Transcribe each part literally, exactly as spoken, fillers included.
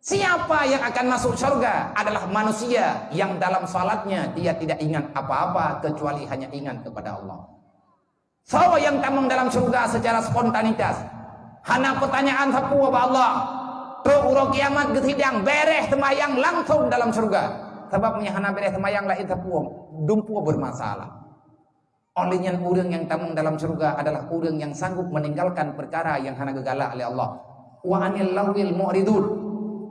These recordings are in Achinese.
Siapa yang akan masuk syurga adalah manusia yang dalam salatnya dia tidak ingat apa-apa kecuali hanya ingat kepada Allah. Soe nyang tamong dalam syurga secara spontanitas? Hana peutanyaan sapeue bak Allah. Trok uroe kiamat geusidang, bereh seumayang langsong dalam syurga. Sabab meunyo hana bereh seumayang laén sapeue, dumpeue bermasalah. Oleh nyan ureuëng nyang tamong dalam syurga adalah ureuëng nyang sanggup meninggalkan perkara nyang hana geugalak lé Allah. Wa anil lahwil mu'ridun.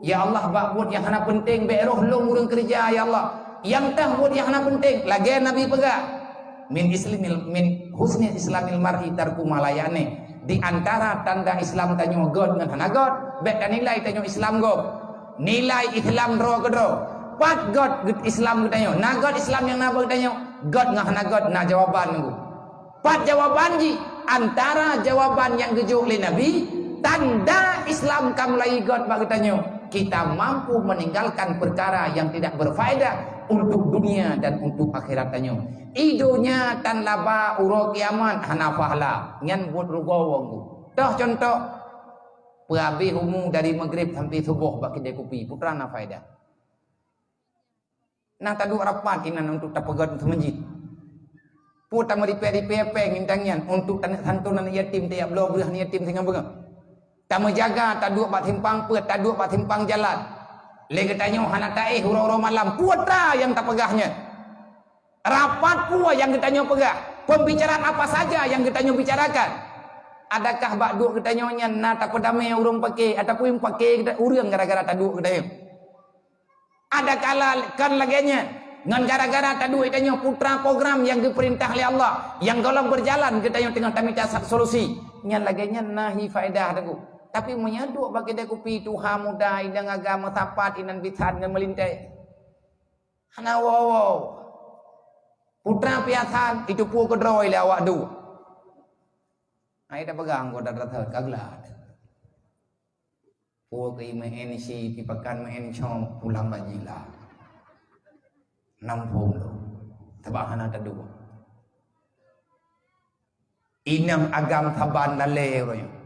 Ya Allah, bak buet nyang hana penting bék roh lôn ureuëng keureuja, ya Allah. Nyang teuh buet nyang hana penting, lagée Nabi peugah, "Min islimil, min husni islamil mar'i tarku ma la ya'ni." Di antara tanda Islam tanyoe göt ngon hana göt, bék tanilai tanyoe Islam gob. Nilai Islam droe keudroe. Pat göt Islam geutanyoe? Na göt Islam nyang na bak geutanyoe? Göt ngon hana göt na jawaban nunggu. Pat jawaban jih? Antara jawaban nyang geujok lé Nabi, tanda Islam ka mulai göt bak geutanyoe, kita mampu meninggalkan perkara yang tidak berfaedah untuk dunia dan untuk akhirat tanyoe. Idonya tan laba uroe kiamat hana pahala, nyan buet rugoe wong. Toh contoh, peuhabéh umu dari Maghrib sampai Suboh bak kidai kupi, peue teuma na faedah. Nah, taduek rapat inan untuk tapeugöt seumeujid. Peue tameuripée-ripée péng intan nyan untuk taneuk santon aneuk yatim, tajak bloe breueh aneuk yatim singoh beungoh. Tameujaga, taduek bak simpang peuet, taduek bak simpang jalan. Lé geutanyoe hana taéh uroe-uroe malam, peue teuma nyang tapeugah nyan? Rapat peue nyang geutanyoe peugah? Pembicaraan apa saja yang geutanyoe bicarakan? Adakah bak duek geutanyoe nyan na tapeudamé ureuëng paké ataupun paké ureuëng gara-gara taduek geutanyoe? Ada kala kon lagée nyan, ngon gara-gara taduek tanyoe peue teuma program nyang geupeurintah lé Allah, nyang gohlom beujalan geutanyoe teungoh tamita sa-, solusi. Nyan lagée nyan na hi faedah teungku. Tapi meunyo duek bak kidai kupi tuha muda idang agam meusapat inan bisan ngon meulintée. Hana woe-woe. Peue teuma piasan, itu peue keudroe lé awak duek. Hai tapeugah anggota tersebut ka glah. Peue keu imeu'en si pipakan meu'en cong pulang bajila. Nampung tu. Teuba hana teudua. Inong agam saban lalée uroe nyoe.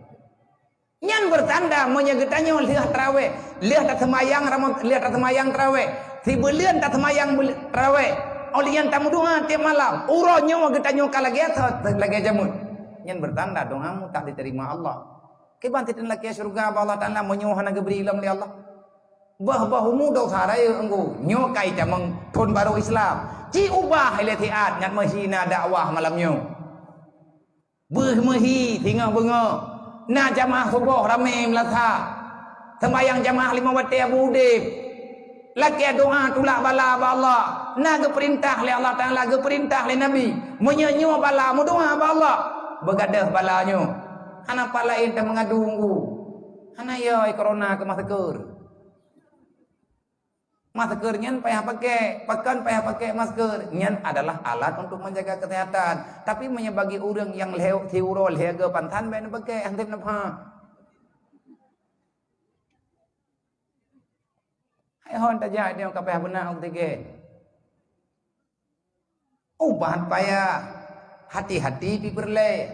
Nyan beutanda meunyoe geutanyoe lheueh traweh, lheueh taseumayang ramo-, lheueh taseumayang traweh, sibuleuen taseumayang bul-, traweh, óh lheueh nyan tameudoa tieb malam, uroe nyoe geutanyoe ka lagée thot, lagée jameun. Nyan beutanda doamu tak diterima Allah. Kiban teuteun lakée syeuruga bak Allah Taala meunyoe hana geubri lom lé Allah. Bah-bah umu dosa rayeuk enggu, nyoe kai tamong thon barô Islam. Ci ubah ilée siat ngat meuhina dakwah malam nyoe. Beuh meuhi singoh beungoh. Na jamaah suboh ramé meulasa. Sembahyang jamaah limong watée Abu Udeb. Lakée doa tulak bala bak Allah. Na geupeurintah lé Allah Taala, geupeurintah lé Nabi. Meunyoe nyoe bala, meudoa bak Allah. Beugadôh bala nyoe. Hana pat laén tameungadu enggu. Hana yoi korona keu masker. Masker nyan payah pakai, pakon payah pakai masker? Nyan adalah alat untuk menjaga kesehatan. Tapi meunyoe bagi ureuëng nyang lhée siuroe lhée go pansan bék neupakai, hana neupha. Hai hon tajak dia ka payah beuna oksigen. Ubat payah, hati-hati pi peureulée.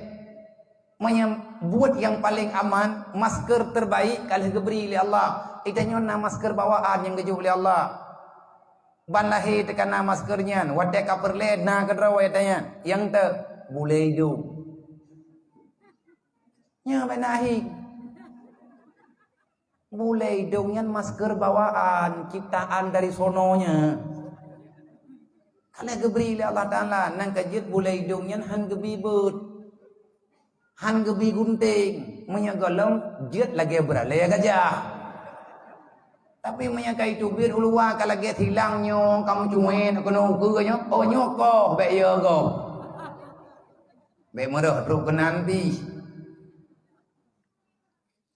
Meunyoe buet nyang paleng aman, masker terbaik ka lheueh geubri lé Allah. Itanyoe na masker bawaan nyang geujok lé Allah. Ban lahé teuka na masker nyan, watée ka peureulée na keudroe watée nyan. Nyang te bulée idong. Nyoe bak na ahi. Bulée idong nyan masker bawaan, ciptaan dari sononya. Ka lheueh geubri lé Allah Taala, nang ka jeuet bulée idong nyan han geubi beuet. Han geubi gunténg, meunyoe gohlom jeuet lagée beuralée gajah. Tapi meunyoe ka iteubiet u luwa ka lagée silang nyoe, ka meucuet keunoe ukeue nyoe, oh nyoe koh bék yo gob. Bék meureuh trok keunan pih.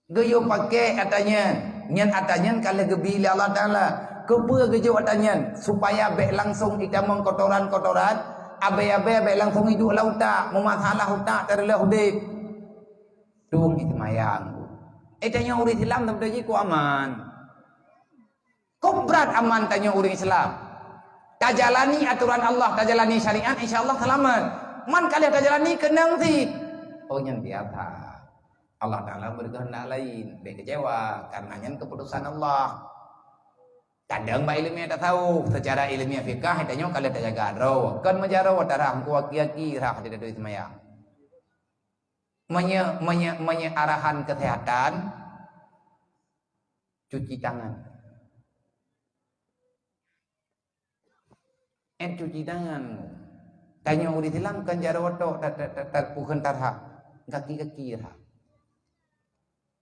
Geuyue pakai ata nyan. Nyan ata nyan ka lheueh geubi lé Allah Taala. Keupeue geujok ata nyan? Supaya bék langsong itamong kotoran-kotoran, abée-abée bék langsong iduek lam utak, meumasalah utak teureuleuh udeb. Tueng iseumayang. Eh, tanyoe ureuëng Islam teubeutôi jih ku aman. Kok brat aman tanyoe ureuëng Islam? Tajalani atoran Allah, tajalani syariat, insya Allah seulamat. Man ka lheueh tajalani keunong cit. Oh, nyan biasa. Allah Taala beri kehendak lain, bèk kecewa, karena nyan keputusan Allah. Kadang bak ilmiah tasawuf, secara ilmiah fikah, tanyoe ka lheueh tajaga droe. Kon meujaroe tarah, meukuaki-aki rhah di tatui seumayang. Meunyoe, meunyoe, meunyoe arahan kesehatan, cuci tangan. Eh, cuci tangan. Tanyoe ureueng Islam kan jaroe tok, ta-, ta-, ta-, ta-, pukon tarhah. Kaki-kaki rhah.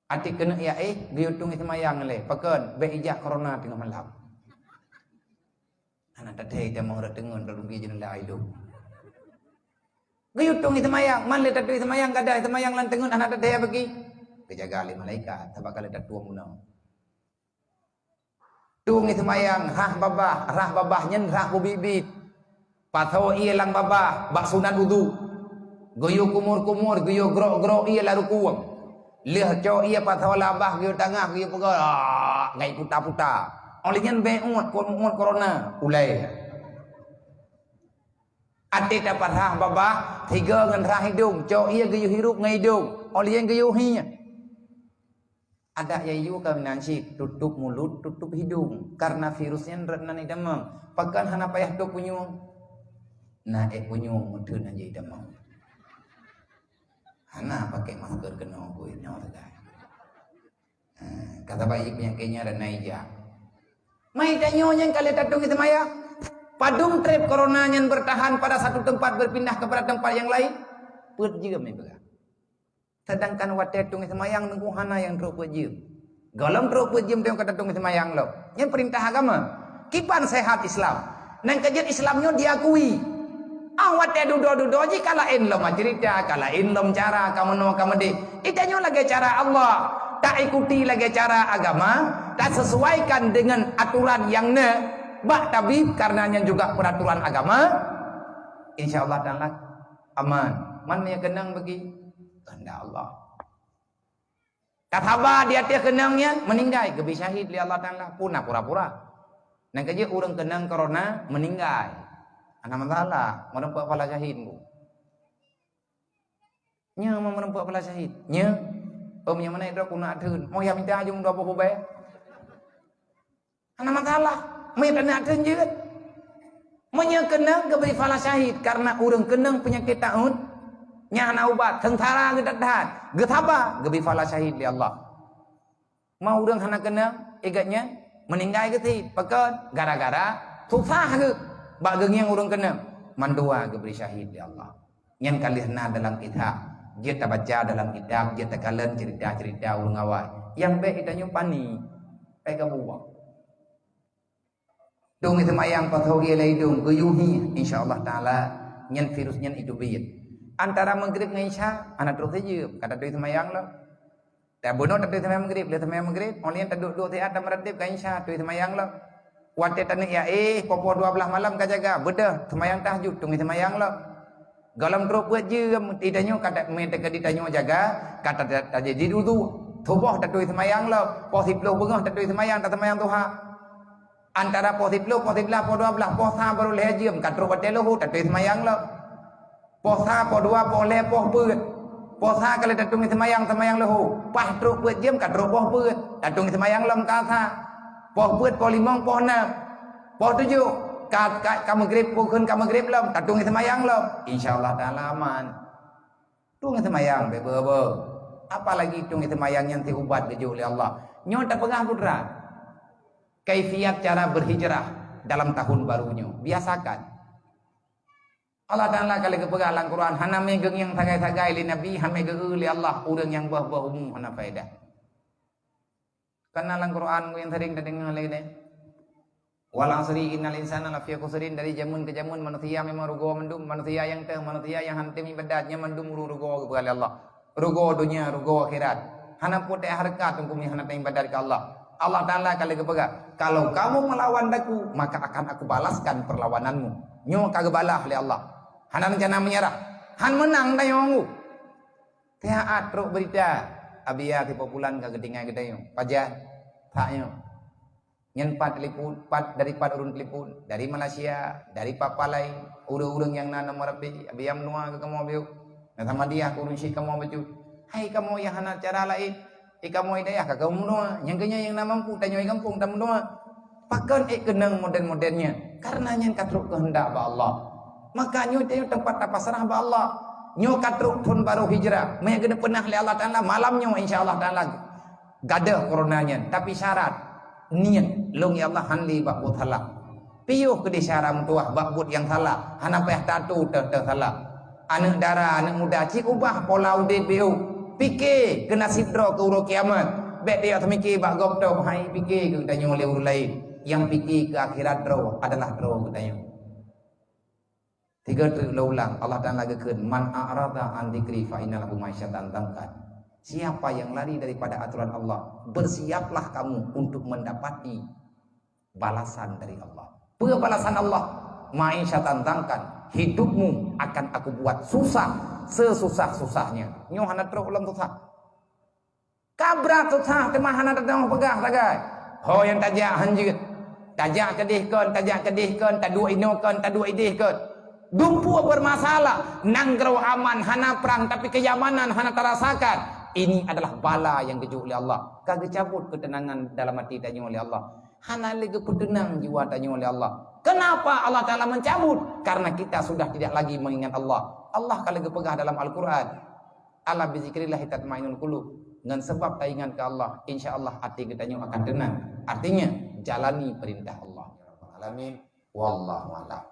Até keuneuk ya, eh, geuyue tueng seumayang lé. Pakon? Bèk ijak corona teungoh malam. Hana tathèe tamong rot teungeun, rot rugi jeunela ilong. Geuyue tueng seumayang, man lé tatui seumayang, kadang seumayang lam teungeun hana tathèe bagi. Geujaga lé malaikat, sabab ka lheueh tatueng bunoe. Tueng seumayang, rhah babah, rhah babah nyan rhah bubit-bit. Pasoe ié lam babah, bak sunat udhu. Geuyue kumur-kumur, geuyue grok-grok ié lam rukueng. Lheueh cok ié pasoe lam babah, geuyue tangah, geuyue peugah, ah, ngai puta-puta. Óh lheueh nyan bèk uet, kon uet corona, ulèe. Até tapat rhah babah, sigoe ngon rhah idong, cok ié geuyue hirup ngon idong, óh lheueh nyan geuyue hieh. Adak yayue ka meunan cit, tutup mulut, tutup hidung, karena virus nyan rot nan idamong. Pakon hana payah tôp punyueng? Na ék punyueng meuteun hana idamong. Hana pakai masker keunoe bui nyoe sagai. Ha, kata baik penyakitnya dan naija. Mai tanyoe nyang ka lheueh tatueng seumayang. Padum trép corona nyan bertahan pada satu tempat berpindah kepada tempat yang lain? Peuet jeuem ipeugah. Sedangkan watèe tueng seumayang teungku hana nyang trok peuet jeuem. Gohlom trok peuet jeuem teungku ka tatueng seumayang lom. Nyan peurintah agama. Kiban sehat Islam. Nang keujeuet Islam nyoe diakui. Ah, watèe dudoe-dudoe jih ka laén lom cerita, ka laén lom cara, ka meunoe, ka meudéh. Itanyoe lagèe cara Allah. Taikuti lagèe cara agama, tasesuaikan dengan aturan nyang na bak tabib, karena nyan juga peraturan agama. Insya Allah Taala aman. Man meunyoe keunong bagi kehendak Allah. Tasaba di ateueh keunong nyan, meuninggai, geubri syahid lé Allah Taala. Pun na pura-pura. Nang keujeuet ureueng keunong corona, meuninggai. Hana masalah, meureumpok pahala syahid, Bu. Nyoe meureumpok pahala syahid. Nyoe, oh, meunyoe meunan droe keuneuk theun. Moh ya mita jong dua boh bubé. Hana masalah. Meunyoe keuneuk theun jeuet. Meunyoe keuneuk geubri pahala syahid karena ureueng keunong peunyakét taun nyang hana ubat, seungsara geudat that, geusaba, geubri pahala syahid lé Allah. Ma ureueng hana keunong, igat nyan meuninggai geusit. Pakon? Gara-gara susah geuh bak geungieng ureueng keunong. Mandua geubri syahid lé Allah. Nyan ka lheueh na dalam kitab. Jeuet tabaca dalam kitab, jeuet takalon cerita-cerita ureueng awai. Nyang bèk geutanyoe pani, bèk kabuwang. Tueng seumayang pasoe ié lam idong, geuyue hieh, insya Allah Taala nyan virus nyan jiteubiet. Antara Maghrib ngon Isya hana trok sijeuem, ka tatueng seumayang lom. Tabunoe tatueng seumayang Maghrib, lheueh seumayang Maghrib, óh lheueh nyan taduek-duek siat dan meuratéb ka Isya, tatueng seumayang lom. Watèe taneuk ya, eh, poh-poh dua blaih malam ka jaga, beudôh seumayang tahajud, tatueng seumayang lom. Gohlom trok peuet jeuem, itanyoe ka ta-, meuteukeu itanyoe jaga, ka ta-, ta-, tajadi wudu. Suboh tatueng seumayang lom, poh siploh beungoh tatueng seumayang, taseumayang duha. Antara poh siploh, poh siblaih, poh dua blaih, poh sa barô lhèe jeuem, ka trok watèe luhô, tatueng seumayang lom. Poh sa, poh dua, poh lhèe, poh peuet. Poh sa ka lheueh tatueng seumayang, seumayang luhô. Paih trok peuet jeuem, ka trok poh peuet, tatueng seumayang lom ka sa. Poh peuet, poh limong, poh nam, poh tujoh, ka, ka, ka Maghrib, pukon ka Maghrib lom, tatueng seumayang lom. Insya Allah Taala aman. Tueng seumayang bèk beu-beu. Apalagi tueng seumayang nyan siubat geujok lé Allah. Nyoe tapeugah putra. Kaifiat cara berhijrah dalam tahun baru nyoe. Biasakan. Allah Taala ka lheueh geupeugah lam Quran, hana mé geungieng sagai-sagai lé Nabi, hana mé geu-eu lé Allah ureueng nyang boh-boh umu hana faedah. Kana lam Quran nyang sering tadeungoe lé nyoe. "Wal 'asri innal insana lafi khusrin," dari jameun keu jameun manusia memang rugoe mandum, manusia nyang teuh, manusia nyang hana tem ibadat, nyan mandum ureueng rugoe geupeugah lé Allah. Rugoe donya, rugoe akhirat. Hana putéh hareukat teungku meunyo hana tem ibadat keu Allah. Allah Taala ka lheueh geupeugah, "Kalau kamu melawan Aku, maka akan Aku balaskan perlawananmu." Nyoe ka geubalah lé Allah. Hana rencana meunyeurah. Han meunang tanyoe. Siat trok beurita, Abiya sipoh bulan ka geutinggai geutanyoe. Pajan? That nyoe. Nyan pat telepon, pat dari pat ureueng telepon, dari Malaysia, dari pat-pat laén, ureueng-ureueng nyang na nomor H P, Abiya meunoe keu kamoe biôh. Na Samadiyah keu ureueng syik kamoe bacut. Hai kamoe nyang hana cara laén, eh, kamoe dayah ka kamoe meudoa. Nyang keunyan nyang na mampu tanyoe gampông tameudoa. Pakon ék keunong model-model nyan? Karena nyan ka trok keuheundak bak Allah. Maka nyoe tanyoe teumpat tapasrah bak Allah. Nyoe ka trok thon barô hijrah. Meunyo geuneuk peunah lé Allah Taala malam nyoe, insya Allah Taala gadôh corona nyan. Tapi syarat, niet, lôn ya Allah han lé bak buet salah. Piôh keudéh syara meutuwah bak buet nyang salah, hana payah tatu teuh-teuh salah. Aneuk dara, aneuk muda, cit ubah pola udép beu. Pike keu naseb droe keu uroe kiamat. Bék tayue teumike bak gob tôb, hai pike keu geutanyoe lé ureuëng laén. Nyang pike keu akhirat droe adalah droe geutanyoe. Tiga teuk lôn ulang, Allah Taala geukheun, "Man a'rada an dzikri fa inna lahu ma'isyatan dhanka." Siapa yang lari daripada aturan Allah, bersiaplah kamu untuk mendapati balasan dari Allah. Peue balasan Allah? "Ma'isyatan dhanka, hidupmu akan Aku buat susah, sesusah-susahnya." Nyoe hana trok lom susah. Ka brat susah teuma hana teudeungoe peugah sagai. Ho nyang tajak hanjeuet. Tajak keudéh kon, tajak keudéh kon, taduek inoe kon, taduek idéh kon. Dumpue bermasalah, nanggroe aman, hana prang, tapi kenyamanan hana tarasakan. Ini adalah bala nyang geujok lé Allah. Ka geucabut keuteunangan dalam até tanyoe lé Allah. Hana lé geupeuteunang jiwa tanyoe lé Allah. Kenapa Allah Taala mencabut? Karena kita sudah tidak lagi mengingat Allah. Allah ka lé geupeugah dalam Al-Quran, "Ala bizikrillahi tatmainnul qulub." Ngon sabab taingat keu Allah, insya Allah até geutanyoe akan teunang. Artinya, jalani perintah Allah. Ya Rabbal Alamin. Wallahu a'lam.